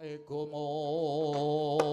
Awake gumurung.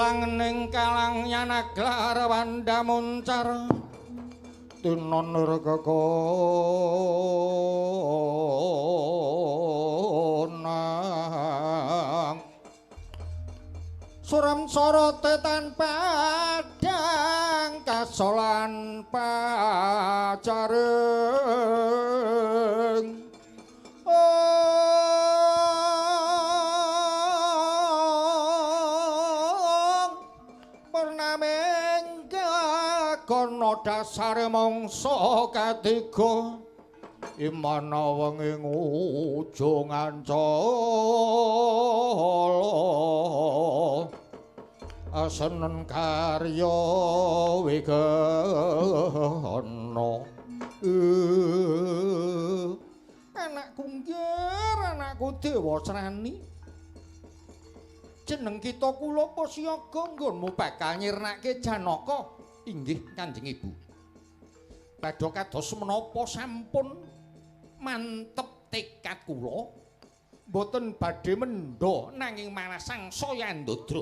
Langening kalang yanaglar wanda muncar tinon regegonang suram sorote tan padang kasolan pacaring. Kono dasare mangsa katiga imana wengi ngujung ancala asenen karya wigana. Anakku nggih, anakku Dewasrani, jeneng kita kula apa siaga nggonmu bakal nyirnake Janaka? Inggih Kanjeng Ibu. Badha kados menapa sampun mantep tekad kula mboten badhe mendha nanging malah sangsaya ndodra.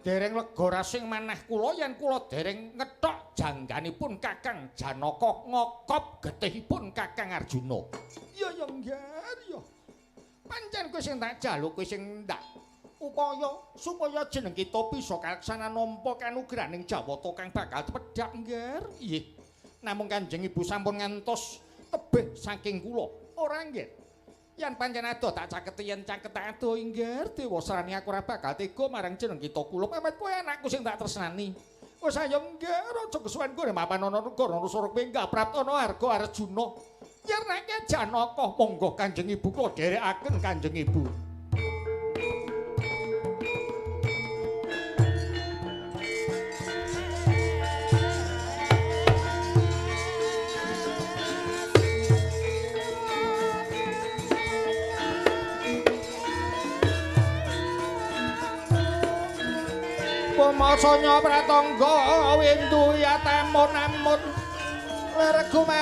Dereng lega rasing manah kula yen kula dereng ngethok jangganipun Kakang Janaka ngokop getihipun Kakang Arjuna. Ya ya nggih ya. Pancen kowe sing tak jaluk, kowe sing ndak upaya supaya jeneng kita bisa kaleksanan nampa kanugrahaning Jawata kang bakal cepedhak nggih. Nggih. Namung Kanjeng Ibu sampun ngantos tebih saking kula. Ora nggih. Yen pancen adoh tak caketi, yen caket tak adoh inggih Dewasrani aku ora bakal tega marang jeneng kita kula. Pamit kowe anakku sing tak tresnani. Wis ayo nggih aja kesuwen kowe mapan ana negara ana surga praptana harga Arjuna. Nyirnake Janaka monggo Kanjeng Ibu kula dherekaken Kanjeng Ibu. Masanya pratangga windu yatamun amun lir gumampang.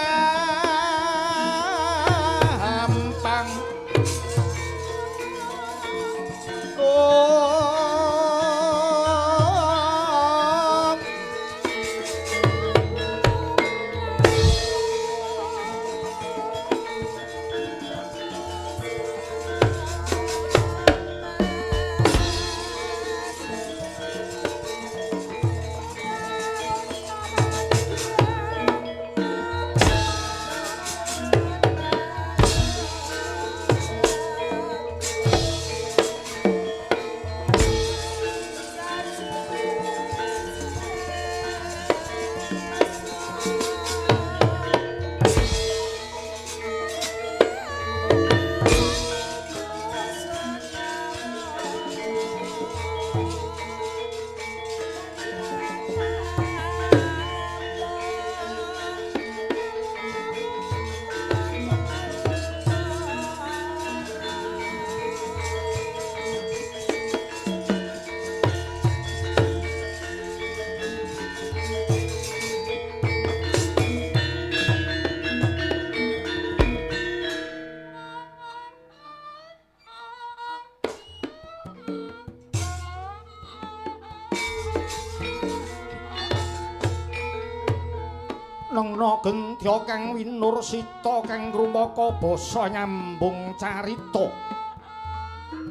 Nengna gentya kang winursita kang rumaka basa nyambung carita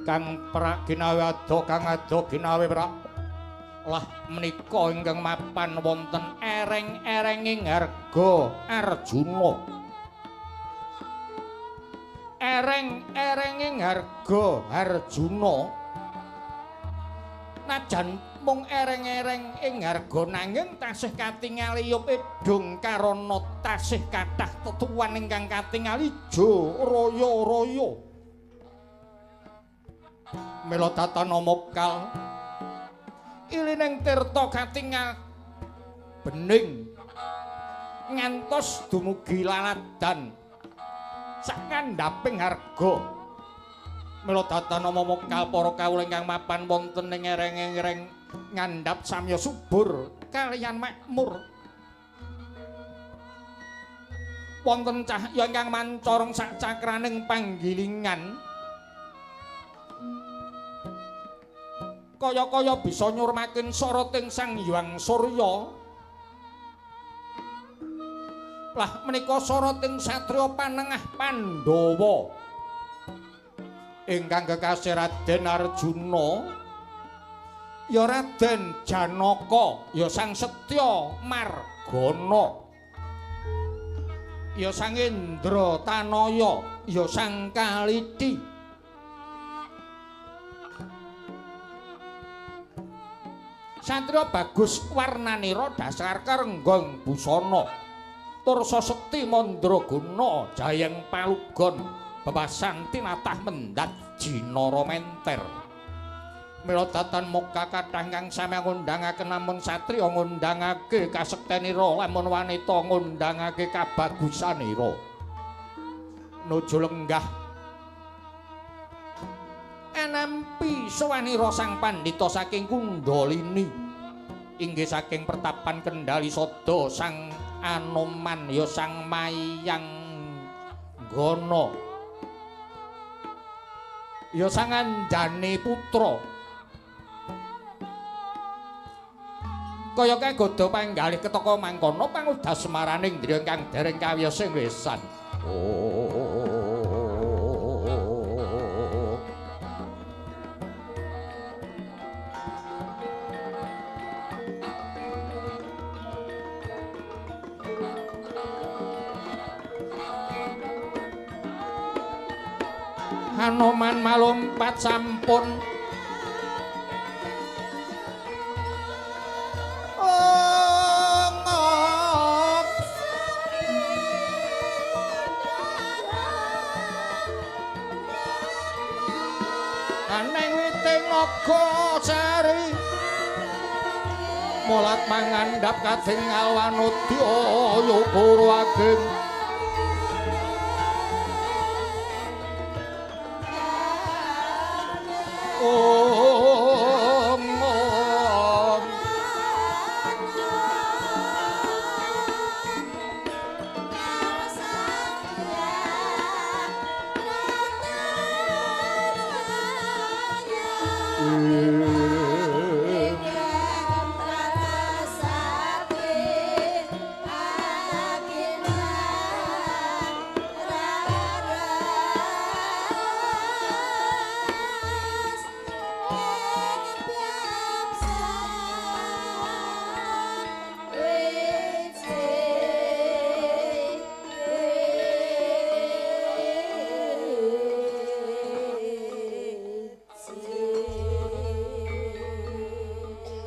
kang prak ginawe ado kang ado ginawe prak lah menika ingkang mapan wonten ereng-erenging harga Arjuna. Ereng-erenging harga Arjuna najan mung ereng-ereng ing harga nanging tasih katingal yup edung karana tasih kathah tetuan ingkang katingal ijo raya-raya. Mila tatana mokal ilining tirta katingal bening ngantos dumugi laladan sak ngandhaping harga. Mila tatana mokal para kawula ingkang mapan wonten ing ereng-ereng ngandhap samya subur kaliyan makmur. Wonten cahya ingkang mancorong sak cakraning panggilingan. Kaya-kaya bisa nyurmaken soroting Sang Hyang Surya. Lah menika soroting satriya panengah Pandhawa ingkang kekasih Raden Arjuna, ya Raden Janaka, ya Sang Setya Margana, ya Sang Indra Tanaya, ya Sang Kaliti. Satriya bagus warnanira dasar karenggong busana, tursa sekti mandraguna, jayeng palugon bebasan tinatah mendhat jinara menter. Mila datan muka kathah kang sami ngundhangaken lamun satriya ngundhangake kasektenira, lamun wanita ngundhangake kabagusanira. Nuju lenggah anampi sowanira sang pandhita saking Kundalini, inggih saking pertapan Kendali Sada Sang Anoman, ya Sang Mayang Gana, ya Sang Anjani Putra. Kaya kae godha panggalih ketaka mangkono pangudas maraning ndriya ingkang dereng kawiyos ing lesan. Hanoman malompat sampun ongok aneng witing naga sari molat mangandhap katingal wanudya yukuru ageng. Om om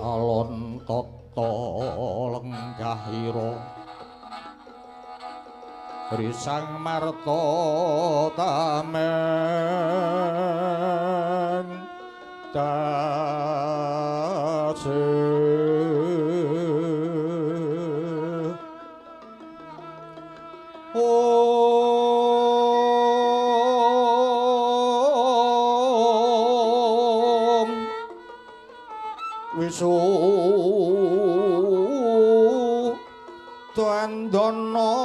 alon tata lenggahira risang marta tamen dase om wisu tandana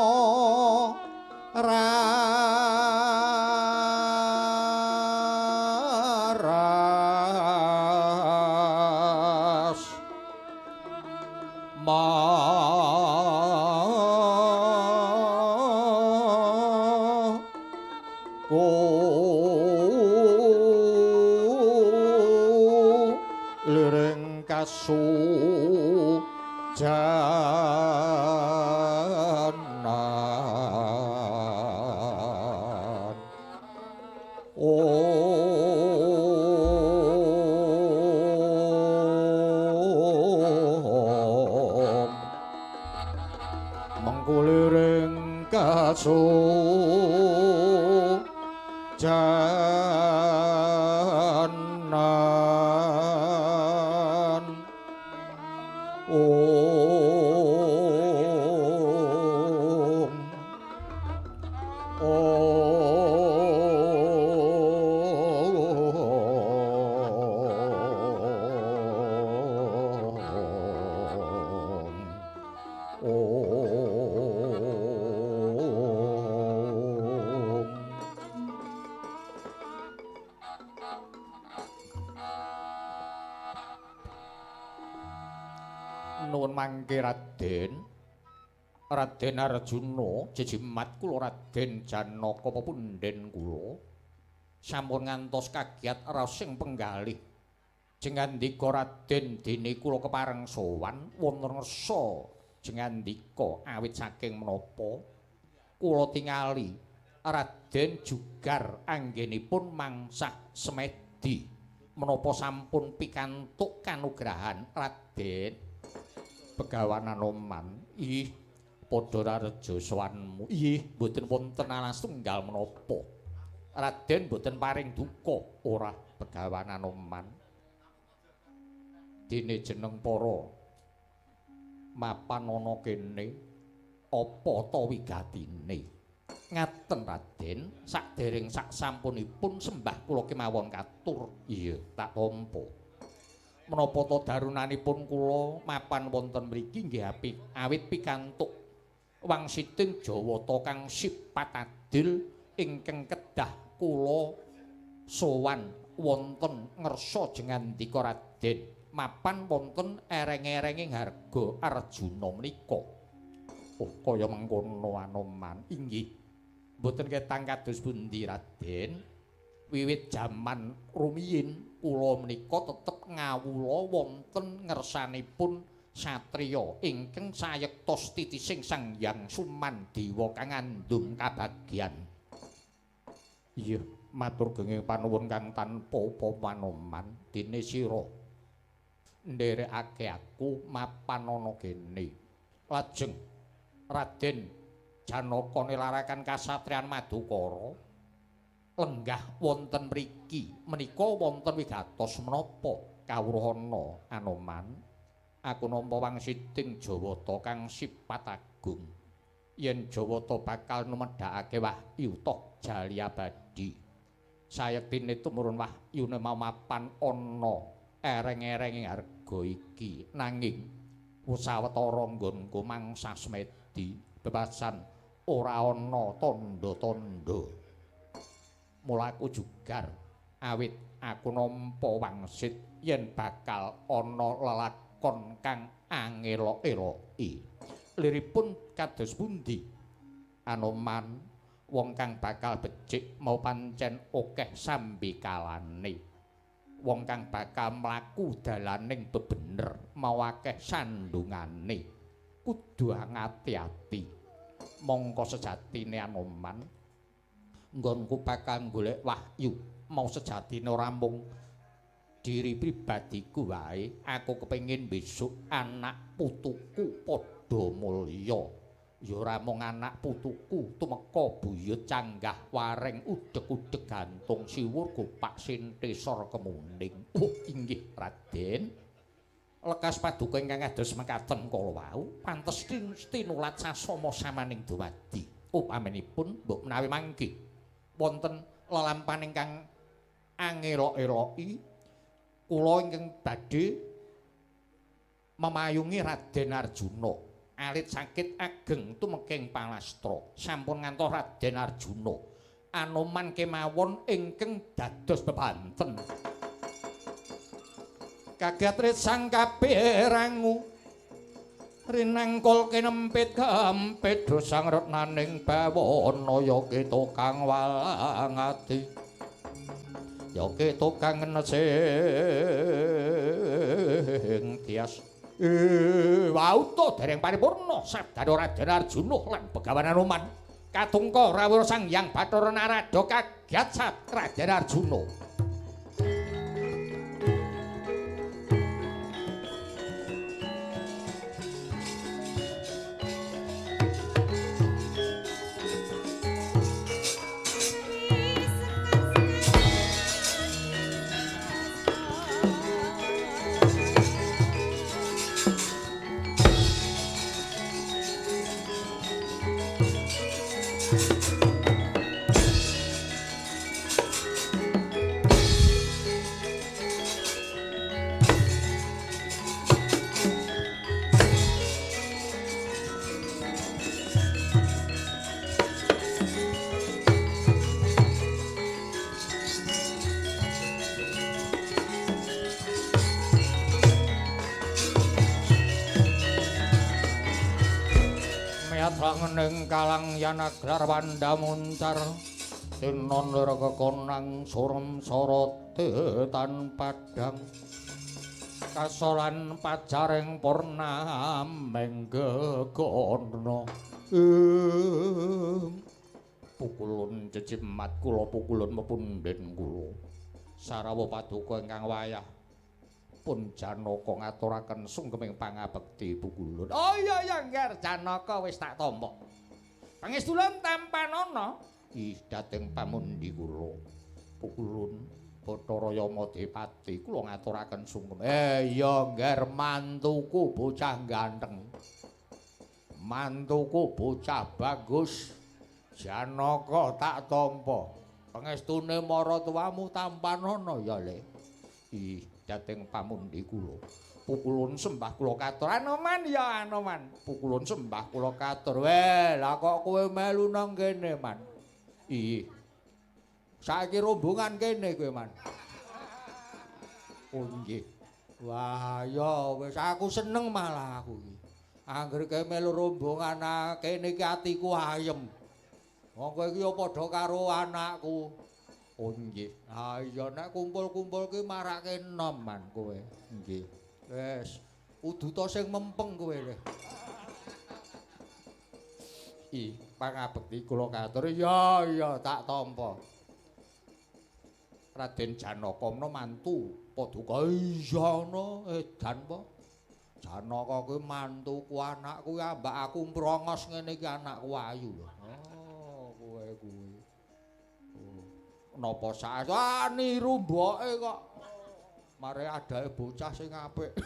raras ma liring kasujanan. Om mengkuliring kasujanan. Om Om Om. Nuwun mangke Raden. Raden Arjuna jejimat kula Raden Janaka pepundhen kula sampun ngantos kagiat raos sing penggalih. Jengandika Raden dene kula kepareng sowan wonten ngersa jengandika awit saking menapa kula tingali Raden jugar anggenipun mangsah semedi menapa sampun pikantuk kanugrahan Raden. Begawan Anoman, ih padha rareja sowanmu. Ih mboten wonten alas tunggal menapa Raden mboten paring duka. Ora Begawan Anoman, dene jeneng para mapan ana kene apa ta wigatine? Ngaten Raden, sadereng sak sampunipun sembah kula kemawon katur. Iya, tak tampa. Menapa ta darunanipun kula mapan wonten mriki nggih apik awit pikantuk wangsiting Jawata kang sipat adil ingkang kedah kula sowan wonten ngersa jengandika Raden mapan wonten ereng-erenging harga Arjuna menika. Oh, kaya mengkono Anoman. Inggih. Mboten ketang kados pundi Raden? Wiwit jaman rumiyin kula menika tetep ngawula wonten ngersanipun satriya ingkang sayektos titising Sang Hyang Sumandewa kang ngandung kabagyan. Iya, matur genging panuwun kang tanpa upama Anoman, dene sira nderekake aku mapan ana kene. Lajeng Raden Janaka nilaraken kasatriyan Madukara lenggah wonten mriki menika wonten wigatos menapa kawruhana Anoman? Aku nampa wangsiting Jawata kang sipat agung yen Jawata bakal numedhakake wahyu toh jali abadi. Sayektine tumurun wahyune mau mapan ana ereng-erenging harga iki, nanging sawetara nggonku mangsa semedi bebasan ora ana tandha-tandha. Mula aku jugar awit aku nampa wangsit yen bakal ana lelakon kang angelok-eloki. Liripun kados pundi Anoman? Wong kang bakal becik mau pancen akeh sambikalane. Wong kang bakal mlaku dalaning bebener mau akeh sandungane. Kudu ati-ati. Mongko sejatine Anoman, nggonku bakal golek wahyu mau sejatine ora mung diri pribadiku wae. Aku kepengin besok anak putuku padha mulya. Ya ora mung anak putuku tumeka buyut canggah wareng udeg-udeg gantung siwur gopak sintesor kemuning. Oh inggih Raden. Lekas paduka ingkang kados mekaten kala wau pantes tinulat sasama samaning dumadi. Upamenipun mbok menawi mangke wonten lelampahan ingkang angelok-eloki kula ingkang badhe memayungi Raden Arjuna alit sakit ageng tumeking palastra. Sampun ngantos Raden Arjuna Anoman kemawon ingkang dados bebanten. Kagiat sang kapirangu rinangkul kinempit kempit dosang retnaning bawana ya tukang walang ati ya tukang nesing tias. Wau to dereng paripurna sabdane Raden Arjuna lan Begawan Anoman. Katungka rawuh Sang Hyang Bathara Narada kagiat Raden Arjuna. Yatrangening kalang yanaglar wanda muncar tinon lir kekonang surem sorote tan padang kasolan pacaring purnameng gegono. Pukulun cecimat kula pukulun mepunden kula sarawa paduka ingkang wayah pun Janaka ngaturaken sungkeming pangabekti pukulun. Oh iya iya ngger Janaka wis tak tampa. Pangestulun tampanana. Ih dhateng pamundi kula. Pukulun Bathara Yamadipati kula ngaturaken sungkem. Iya ngger mantuku bocah ganteng. Mantuku bocah bagus. Janaka tak tampa. Pangestune maratuwamu tampanana ya Le. Ih dhateng pamundi kula. Pukulun sembah kula katur. Anoman ya Anoman. Pukulun sembah kula katur. Weh, lah kok kowe melu nang kene, Man? Ih. Saiki rombongan kene kowe, Man. Oh nggih. Wah, ya wis aku seneng malah aku iki. Angger kowe melu rombongan kene iki atiku ayem. Wong kowe iki ya padha karo anakku. Oh nggih. Ha iya nek kumpul-kumpul ki marake enom Man kowe. Nggih. Wis, uduta sing mempeng kowe le. Ih, pangabekti kula katur. Ya iya tak tampa. Raden Janaka mena mantu paduka. Iya ana edan apa? Janaka kuwi mantuku, anakku ya mbak aku mrongos ngene iki anakku ayu lho. Oh, kowe kuwi. Napa sae niru mboke kok. Mare adahe bocah sing apik.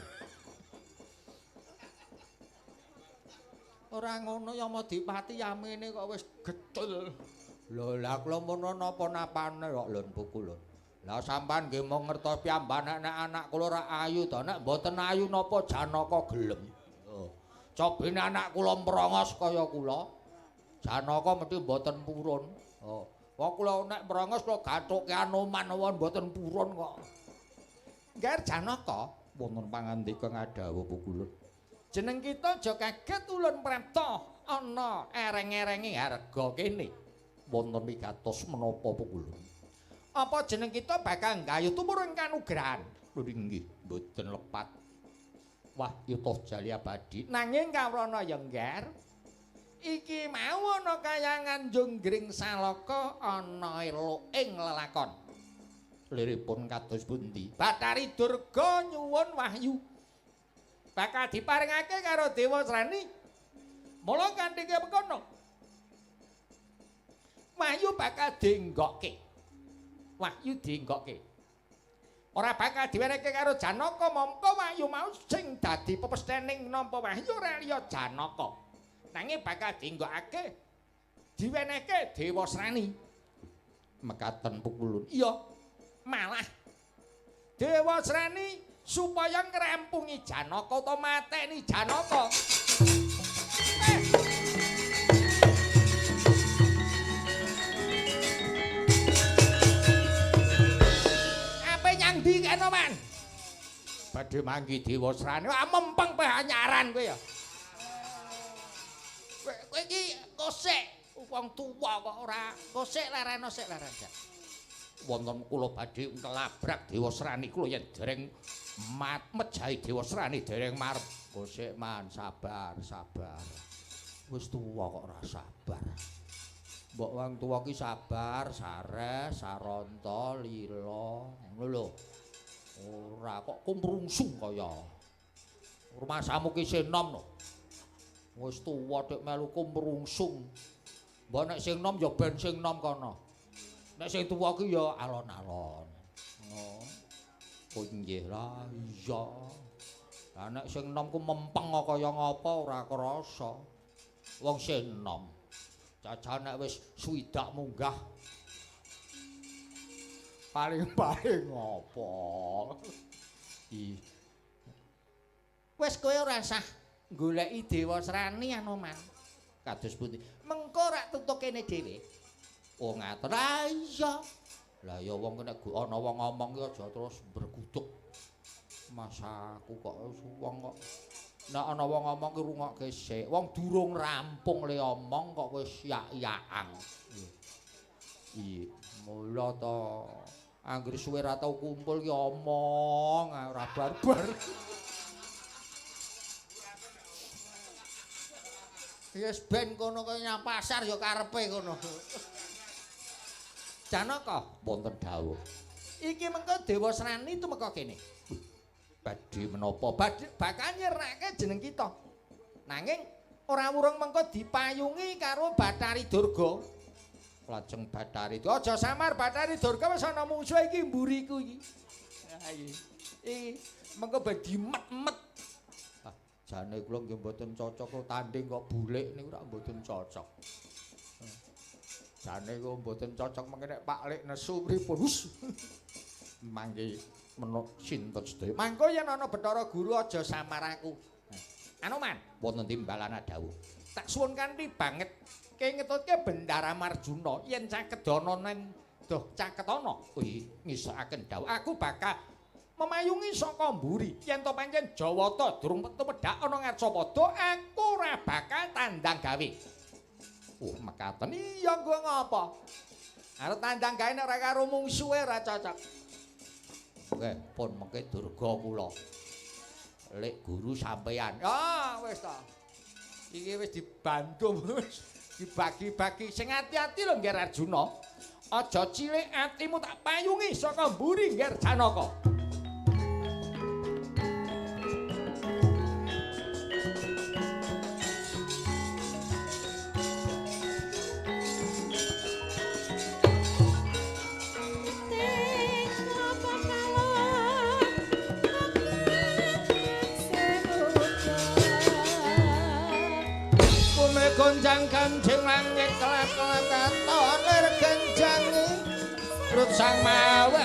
Ora ngono ya Yamadipati yamene kok wis gecul. Lho lah kula mono napa napane kok lho pukulun. Lah sampean nggih mung ngertos piyambak nek anak kula ora ayu to, nek mboten ayu napa Janaka gelem. Lho, cobene anak kula mrongos kaya kula. Janaka mesti mboten purun. Oh. Wong kula nek mrongos kula gathuke Anoman mboten purun kok. Ngger Janaka wonten pangandika ngadhawuh pukulun. Jeneng kita aja kaget ulun prapta ana ereng-erenge harga kene. Wonten wigatos menapa pukulun. Apa jeneng kita bakal nggayuh tumurun kanugrahan? Lho nggih, mboten lepat. Wah, yuta jali abadi. Nanging kawrana ya ngger. Iki mau ana kayangan Jonggring Salaka ana elok ing lelakon. Liripun kados pundi? Bathari Durga nyuwun wahyu. Bakal diparingake karo Dewa Srani. Mula kanthi mengkono. Wahyu bakal dinggokke. Wahyu dinggokke. Ora bakal diwenehke karo Janaka, mongko wahyu mau sing dadi pepesthening nampa wahyu ora liya Janaka. Nanging bakal dinggokake diwenehke Dewa Srani. Mekaten pukulun. Iya, malah Dewa Srani supaya ngrempungi Janaka utawa mateni Janaka. Ape nyang ndi kene, Man? Badhe manggi Dewa Srani. Wah, mempeng pe anyaran kowe ya. Kowe iki kosek wong tuwa kok ora kosek lereno sik leren jak. Wonten kula badhe nglabrak Dewa Srani kula yen dereng mejahi Dewa Srani dereng marep. Kosek Man, sabar, sabar. Wis tuwa kok ora sabar. Mbok wong tuwa ki sabar, sareh, saronta, lila, ngono lho. Ora kok kumrungsung kaya. Rumasamu ki isih enom lho. Wis tuwa tek melu kumrungsung. Mbok nek sing nom ya ben sing nom kono. Nek sing tuwa ki ya alon-alon. Ngono. Oh nggih lah iya. Lah nek sing nom ku mempeng kaya ngapa ora krasa. Wong sing nom. Jajal nek wis swidak munggah. Paling-paling apa? Ih. Wis kowe ora usah goleki Dewa Srani Anoman. Kados pundi? Mengko rak tutuk kene dhewe. Oh ngaten. Ah iya. Lah ya wong nek ana wong ngomong ki aja terus berguduk. Mas aku kok wong kok Nek ana wong ngomong ki rungokke sik. Wong durung rampung le omong kok wis yak-yakan. Iya, mula to anggere suwe ra tau kumpul ki omong ora barbar. Wis ben kono kaya nyang pasar ya karepe kono. Janaka wonten dawuh. Iki mengko Dewasrani tumeka kene. Badhe menapa? Badhe bakal nyirnake jeneng kita. Nanging ora wurung mengko dipayungi karo Bathari Durga. Lajeng Bathari Durga, aja samar Bathari Durga wis ana mungsuh iki mburiku iki. Ha iki. Iki mengko ben dimet-met. Ah, jane kula nggih mboten cocok kok tanding kok bulik niku rak mboten cocok. Jane kok mboten cocok mengke nek Pak Lik nesu pripun. Hus. Mangke menuk sinten sedaya. Mangko yen ana Bathara Guru aja samar aku. Anoman wonten timbalana dawuh. Tak suwun kanthi banget ke ngetutke Bendara Marjuna yen cakedana nen doh caketana kuwi ngisakaken dawuh. Aku bakal memayungi saka mburi. Yen to pancen Jawata durung metu medhak ana Ngarcapada, aku ora bakal tandang gawe. Oh, mekaten. Iya nggo ngapa? Arep tandang gawe nek ora karo mungsuhe ora cocok. Oke, pun mengke durga kula. Lek guru sampeyan. Ah, wis ta. Iki wis dibandum wis dibagi-bagi. Sing ati-ati lho Ngger Arjuna. Aja cilik atimu tak payungi saka mburi Ngger Janaka. Gonjang ganjing langit kelap-kelap katon lir genjangi rut sang mawe.